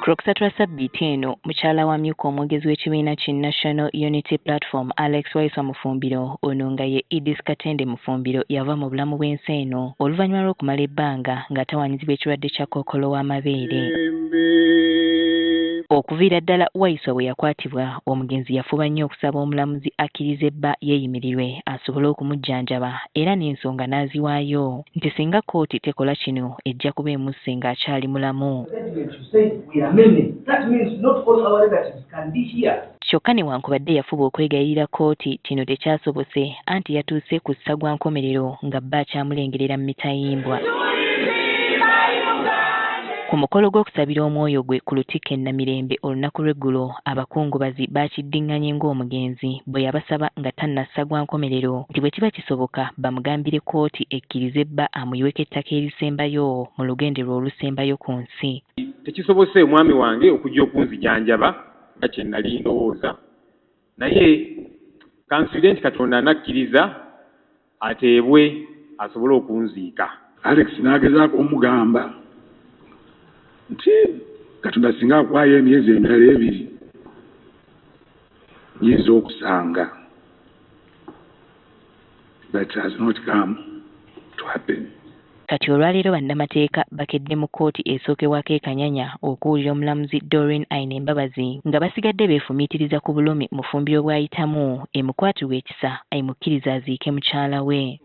Ku Lwokusatu lwa ssabbiiti eno, mukyala w'amyuka omwogezi w'ekibiina ki National Unity Platform Alex Waiswa Mufumbiro, ono nga ye Edith Katende Mufumbiro yava mu bulamu bw'ensi eno oluvannyuma lw'okumala ebbanga ng'atawaanyizibwa ekirwadde kya kookolo w'amabeere. Okuviira ddala Waiswa bwe yakwatibwa, omugenzi yafuba nnyo okusaba omulamuzi akkirize bba yeeyimirirwe asobole okumujjanjaba era n'ensonga n'aziwaayo nti singa kkooti tekola kino ejja kuba emusse ng'akyali mulamu. Kyokka newankubadde yafuba okwegayirira kkooti kino tekyasobose anti yatuuse ku ssa gwa nkomerero nga bba akyamulengerera mu mitayimbwa. Ku mukolo gw'okusabira omwoyo gwe ku Lutikko e Namirembe olunaku lw'eggulo, abakungubazi baakiddinganye ng'omugenzi bwe yabasaba nga tannassa gwa nkomerero nti bwe kiba kisoboka bamugambire kkooti ekkirize bba amuyiweko ettaka erisembayo mu lugendo lwe olusembayo ku nsi. Tekisobose omwami wange okujja okunzijanjaba nga kye nali ndowooza, naye kansuubire nti Katonda anakkiriza ateebwe asobole okunziika. Alex n'agezaako omugamba nti Katonda singa akuwaayo emyezi emirala ebiri nyinza okusanga, that has not come to happen. Kati olwaleero bannamateeka bakedde mu kkooti esookerwako e Kanyanya okuwulira omulamuzi Doreen Ainembabazi nga basigadde beefumiitiriza ku bulumi Mufumbiro bw'ayitamu emukwatirwe ekisa emukkirize aziike mukyala we.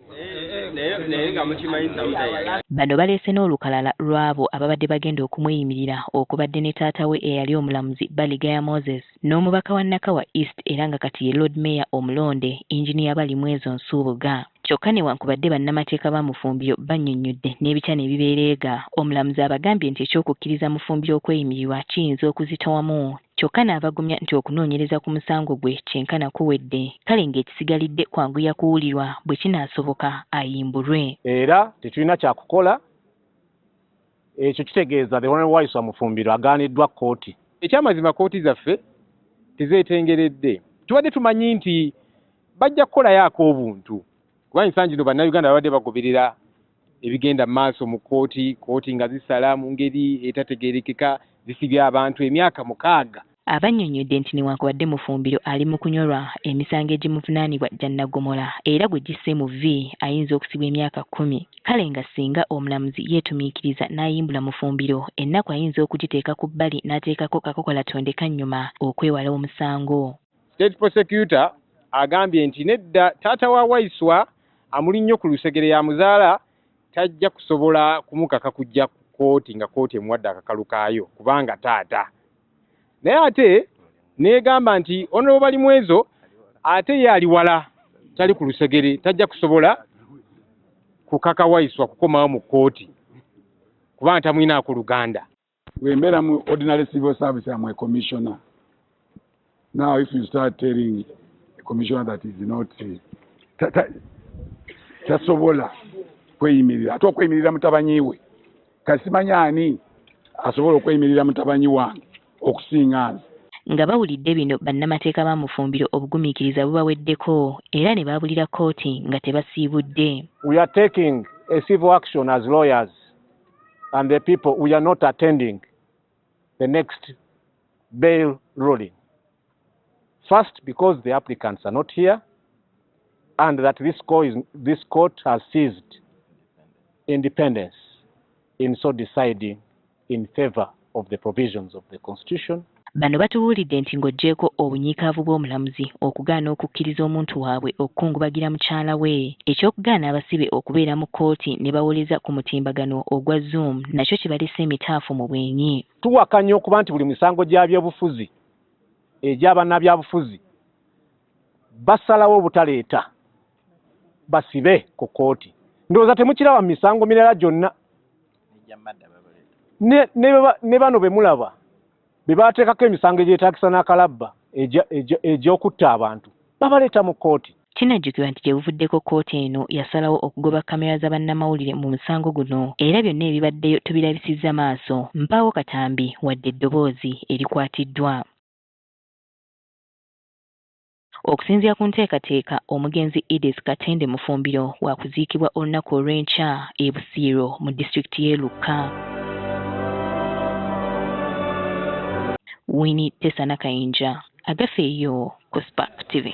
Bano baleese n'olukalala lw'abo ababadde bagenda okumweyimirira okubadde ne taata we eyali omulamuzi Baligaya Moses n'omubaka wa Nakawa East era nga kati ye Lord Mayor omulonde Engineer Balimwezo Nsubuga. Kyokka newankubadde bannamateeka ba Mufumbiro bannyonnyodde n'ebitya ne bibeereega, omulamuzi abagambye nti eky'okukkiriza Mufumbiro okweyimirirwa kiyinza okuzitowamu kyokka n'abagumya nti okunoonyereza ku musango gwe kyenkana kuwedde kale ng'ekisigalidde kwanguya kuwulirwa bwe kinaasoboka ayimbulwe. Era tetulina kyakukola, ekyo kitegeeza the Honorable Waiswa Mufumbiro agaaniddwa kkooti. Ekyamazima kkooti zaffe tezeetengeredde. Tubadde tumanyi nti bajja kukolayo ak'obuntu kuba ensangi zino Bannayuganda babadde bagoberera ebigenda mu maaso mu kkooti, kkooti nga zisala mu ngeri etategeerekeka, zisibye abantu emyaka 6. Abannyonnyodde nti newankubadde Mufumbiro ali mu kunyolwa, emisango egimuvunaanibwa gya naggomola era gwe gisse mu vvi ayinza okusibwa emyaka 10. Kale nga singa omulamuzi yeetumiikiriza n'ayimbula Mufumbiro, ennaku ayinza okugiteeka ku bbali n'ateekako kakokola tondeka nnyuma okwewala omusango. State Prosecutor agambye nti nedda taata wa Waiswa amuli nnyo ku lusegere yamuzaala tajja kusobola kumukaka kujja ku kkooti nga kkooti emuwadde akakalu kaayo kubanga taata. Naye ate neegamba nti Honorable Balimwezo ate ye ali wala tali ku lusegere tajja kusobola kukaka Waiswa kukomawo mu kkooti kubanga tamwinaako luganda. Bwe mu ordinary civil service, I'm a commissioner. Now if you start telling a commissioner that is not tasobola kweyimirira, ate okweyimirira mutabanyi we, kasimanyi ani asobola okweyimirira mutabanyi wange okusinga nze. Nga bawulidde bino, bannamateeka ba Mufumbiro obugumiikiriza bubaweddeko era ne baabulira kkooti nga tebasiibudde. We are taking a civil action as lawyers and the people. We are not attending the next bail ruling. First, because the applicants are not here and that this court has seized independence in so deciding in favor of the provisions of the Constitution. Bano batubuulidde nti ng'oggyeeko obunyiikaavu bw'omulamuzi okugaana okukkiriza omuntu waabwe okukungubagira mukyala we, ekyokugaana abasibe okubeera mu kkooti ne bawoleza ku mutimbagano ogwa Zoom nakyo kibalese emitaafu mu bwenyi. Tuwakanya okuba nti buli misango gya byobufuzi egy'abannabyabufuzi basalawo obutaleeta basibe ku kkooti. Ndowooza temukiraba mu misango mirala gyonna. Ne bano be mulaba be baateekako emisango egyetaagisa n'akalabba egy'okutta abantu babaleeta mu kkooti. Kinajjukirwa nti gye buvuddeko kkooti eno yasalawo okugoba kamera za bannamawulire mu musango guno era byonna ebibaddeyo tubirabisizza maaso, mpaawo katambi wadde eddoboozi erikwatiddwa. Okusinziira ku nteekateeka, omugenzi Edith Katende Mufumbiro wakuziikibwa olunaku olw'enkya e Busiiro mu disitulikiti y'e Luuka. Winnie Tessa Nakayinja, Agafeeyo ku Spark TV.